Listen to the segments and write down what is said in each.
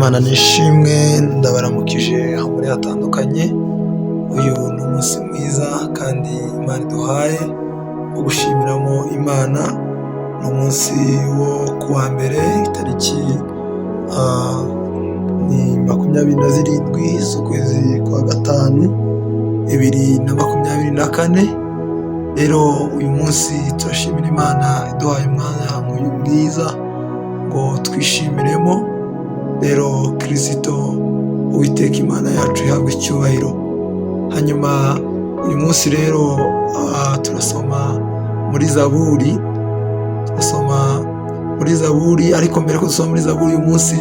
Imana nishimwe, ndabaramukije aho muri hatandukanye. Uyu ni umunsi mwiza kandi Imana iduhaye wo gushimiramo Imana. Ni umunsi wo kuwa mbere, itariki ni 27 z'ukwezi kwa gatanu 2024. Rero uyu munsi turashimira Imana iduhaye umwanya nk'uyu mwiza ngo twishimiremo. Rero Kirisito Uwiteka Imana yacu ihabwa icyubahiro. Hanyuma uyu munsi rero turasoma muri Zaburi, turasoma muri Zaburi. Ariko mbere ko dusoma muri Zaburi, uyu munsi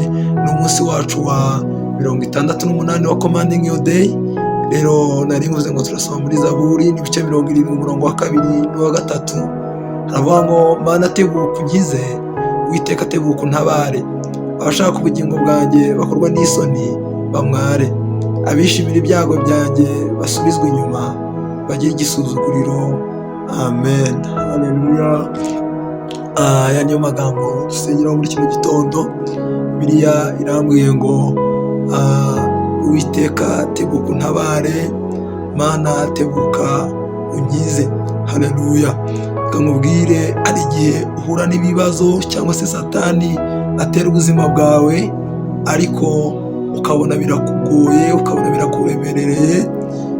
ni umunsi wacu wa 68 wa Commanding Your Day. Rero nari mvuze ngo turasoma muri Zaburi n'ibice 70, umurongo wa kabiri n'uwa gatatu. Haravuga ngo: "Mana, tebuka unkize, Uwiteka, tebuka untabare. Abashaka ubugingo bwanjye bakorwa n'isoni bamware, abishimira ibyago byanjye basubizwe inyuma bagire igisuzuguriro." Amen, haleluya. Aya niyo magambo dusengeraho muri kino gitondo. Bibiliya irambwiye ngo "Uwiteka, tebuka untabare, Mana, tebuka unkize." Haleluya. Reka nkubwire, hari igihe uhura n'ibibazo cyangwa se Satani atera ubuzima bwawe, ariko ukabona birakugoye, ukabona birakuremerereye,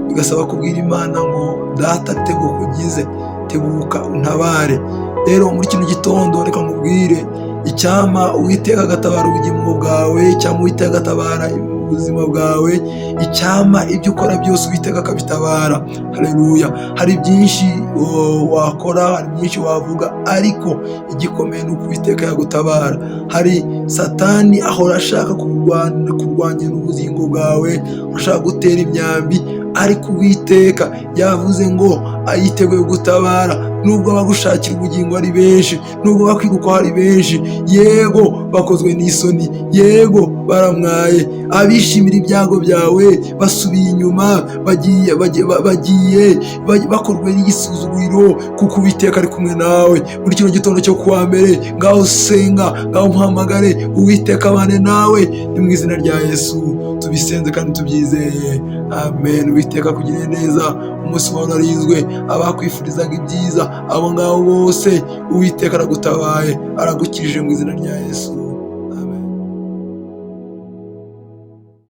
bigasaba kubwira Imana ngo: "Data, tebuka unkize, tebuka untabare." Rero muri kino gitondo reka nkubwire, icyampa Uwiteka agatabara ubugingo bwawe, icyampa Uwiteka agatabara ubuzima bwawe, icyampa ibyo ukora byose Uwiteka akabitabara. Haleluya. Hari byinshi wakora, hari byinshi wavuga, ariko igikomeye ni uko Uwiteka yagutabara. Hari Satani ahora ashaka kurwanya ubugingo bwawe, ashaka gutera imyambi, ariko Uwiteka yavuze ngo ayiteguye gutabara. Nubwo abagushakira ubugingo ari benshi, nubwo bakwirukaho ari benshi, yego bakozwe n'isoni, yego baramwaye. Abishimira ibyago byawe basubiye inyuma, bagiye bakorwe n'igisuzuguriro, kuko Uwiteka ari kumwe nawe. Muri kino gitondo cyo kuwa mbere, ngaho senga, ngaho muhamagare Uwiteka abane nawe. Ni mu izina rya Yesu tubisenze kandi tubyizeye, amen. Uwiteka akugirire neza, umunsi wawe urarinzwe. Abakwifurizaga ibyiza, abo ngabo bose, Uwiteka aragutabaye, aragukijije mu izina rya Yesu.